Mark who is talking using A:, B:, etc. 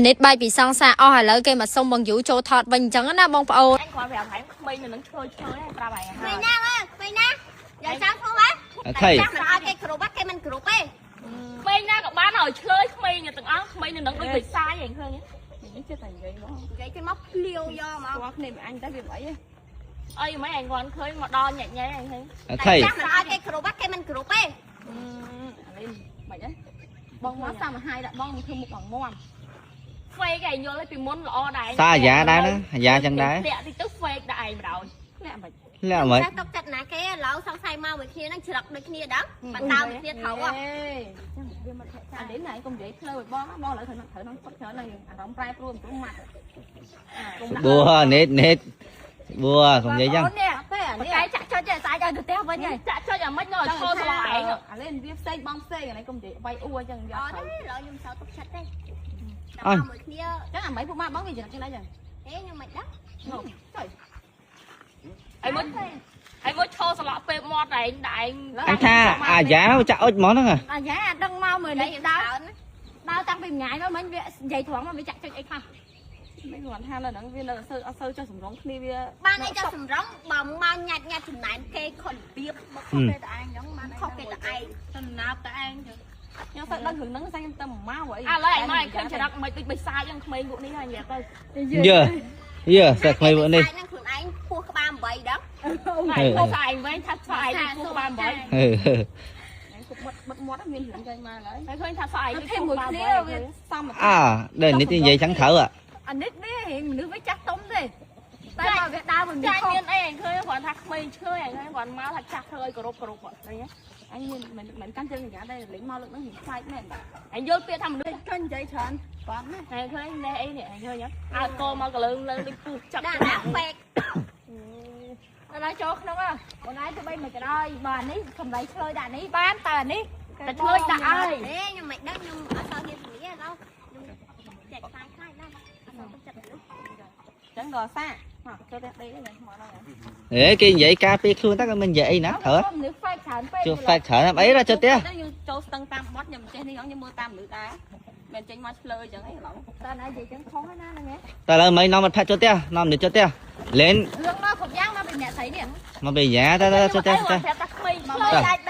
A: អានេះបែកពីសង្សារអស់ឥឡូវគេមកសុំបងយូចូលថតវិញអញ្ចឹងណាបងប្អូន
B: អញគ្រាន់ប្រាប់ឯងក្មេងនៅនឹងឆ្លើយឆ្លើយប្រាប់ឯង
C: ក្មេងណាអើយក្មេងណាយកចាំផងហ៎
D: អថៃ
C: ចាំមិនឲ្យគេគ្រប់គេមិនគ្រប់ទេ
B: ក្មេងណាក៏បានឲ្យឆ្លើយក្មេងទាំងអស់ក្មេងនៅនឹងដូចបិសាយឯងឃើញ
E: នេះចិត្តតែនិយាយមក
C: និយាយចេញមកភ្លាវយកមក
E: ស្គាល់គ្នាមួយអញតែវាមិនអីទេ
B: អីមិនឯងគ្រាន់ឃើញមកដល់ញ៉ែញ៉ែឯងឃើញ
D: អថៃ
C: ចាំមិនឲ្យគេគ្រប់គេមិនគ្រប់ទេ
E: អានេះមិនអីបងមកសាមហាយដាក់បងធ្វើមុខបងមាំ
B: fake ឯងយល់ពីមុនល្អដែរ
D: សាអាយ៉ាដែរណាអាយ៉ាចឹងដែរ
B: លាក់តិចទៅ fake ដាក់ឯងបណ្ដោយ
E: លាក់មិន
D: លាក់មិន
C: ចាស់ຕົកចិត្តណាគេឥឡូវសង្ស័យមកមួយគ្នានឹងច្រឹកដូចគ្នាដឹងបានដើមមួយគ្នាត្រូវហ៎
E: វាមកអានេះណៃកុំនិយាយភ្លើឲ្យបងបងឥឡូវត្រូវត្រូវនឹងផុតច្រើនហើយអារម្មណ៍ប្រែប្រួលព្រោះម៉ាត់
D: បួនេះនេះបួកុំនិយាយចឹង
A: នេះ
E: ទេអានេះ
A: បកែចាក់ចុចចេះស្អែកឲ្យទៅផ្ទះវិញហើយ
B: ចាក់ចុចអាម៉េចនៅឲ្យឈរស្លោឯង
E: អានេះវាផ្សេងបងផ្សេងអានេះកុំនិយាយបាយអ៊ូអញ្ចឹងយក
C: អត់
E: ទៅ
C: ទេឥឡូវខ្ញុំសៅទុកចិត្តទេដល់មកមួយគ្នា
E: អញ្ចឹងអាម៉េចពួកម៉ាបងវាចំណិចចឹងដែរចឹង
C: អេខ្ញុំមិនដឹង
E: ចុយ
B: ឯងមួយឯងមួយឈរស្លោពេលមាត់ឯងដាក់ឯង
D: អញថាអាយ៉ាចាក់អុចហ្មងហ្នឹង
A: អាយ៉ាអាដឹងមកមើលនេះដើរដើរតាំងពីម្ងាយមកមិញវានិយាយត្រង់មកវាចាក់ចុចអីខ្លះ
E: មិនគ្រាន់ថានៅហ្នឹងវានៅអត់សូវចុះសម្រងគ្នាវា
C: បានអីចុះសម្រងបើមកញាត់ញាត់ចំណែនគេខុសរបៀប
E: មកខុសគេតែឯងចឹងបាន
C: ខុសគេតែឯង
A: តំណាបតែឯង
E: ខ្ញុំសូវដឹងរឿងហ្នឹងតែខ្ញុំទៅមកអី
B: ឥឡូវឯងមកឯងឃើញចរិតមិនដូចបិសាចហ្នឹងក្មេងពួកនេះហើយនិយាយទៅ
D: យើយើសាក្មេងពួកនេះ
C: ហ្នឹងខ្លួនឯងពោះក្បាល8ដឹង
B: ឯងពោះស្អែងវិញថាស្អែកពោះក្បាល8
D: ហឺ
E: គប់បិទបិទមាត់មានរឿងចេញមកឡើយ
B: ហើយឃើញថាស្អែក
A: ទៅមួយគ្នាវា
E: សម
D: អើដែលនេះនិយាយចឹងត្រូវ
A: អានេះនេះរៀងមនុស្សវាចាស់ទុំទេតែមកវាដើរមិន
B: ចា
A: ខុស
B: មានអីឯងឃើញគ្រាន់ថាក្មេងឆ្លើយឯងឃើញគ្រាន់មកថាចាស់ធ្វើឲ្យគោរពគោរពឃើញ
E: អញមានមិនមិនកាន់ជើងយ៉ាងដែរលេងមកលើកហ្នឹងរៀងខ្លាចមែនបាទ
B: ឯងយល់ពាក្យថាមនុស្ស
E: ឃើញនិយាយច្រើនបាទណា
B: ឯងឃើញនេះអីនេះឯងឃើញអើកមកកលើងលើដូចពុះចាប់
C: ដាក់ដាក់ពេក
A: ដល់ចូលក្នុងហ៎បងឯងទៅបីមិនក៏ដោយបើអានេះកម្រៃឆ្លើយដាក់នេះបានតើអានេះ
B: តែឆ្លើយដាក់ហើយ
C: អេខ្ញុំមិនដឹងខ្ញុំអត់សូវហ៊ានធានាឥឡូវខ្ញុំចែកខ្លាចខ្លាចដែរអត់សូវទុកចិត្តមនុស្ស
E: អញ្ចឹងក៏សាមកចូលផ្ទះដេកហ្នឹងមកហ្នឹង
D: ហេគេនិយាយការពារខ្លួនតែក៏មិននិយាយអីណាត្រូវ
A: មនុស្ស fake ច្រើនពេក
D: ជួហ្វេកច្រើនអីដល់ចុះផ្ទះ
E: យើងចូលស្ទឹងតាមបត់ខ្ញុំចេះនេះខ្ញុំមើលតាមមនុស្សដែរមិនចេញមកឆ្លើយអញ្ចឹងអីឡង
A: តើណានិយាយចឹងខុសណាហ្នឹងឯង
D: តែឥឡូវមិននាំមិត្តភក្តិចុះផ្ទះនាំនេះចុះផ្ទះលេន
A: រឿងមកគ្រប់យ៉ាងមកពីអ្នកស្រីនេះ
D: មកពីយ៉ាតែចុះផ្ទះផ្ទះ
B: ប្រាប់ថាក្មេង
A: មក
B: ឆ្លើយ
A: ដាច់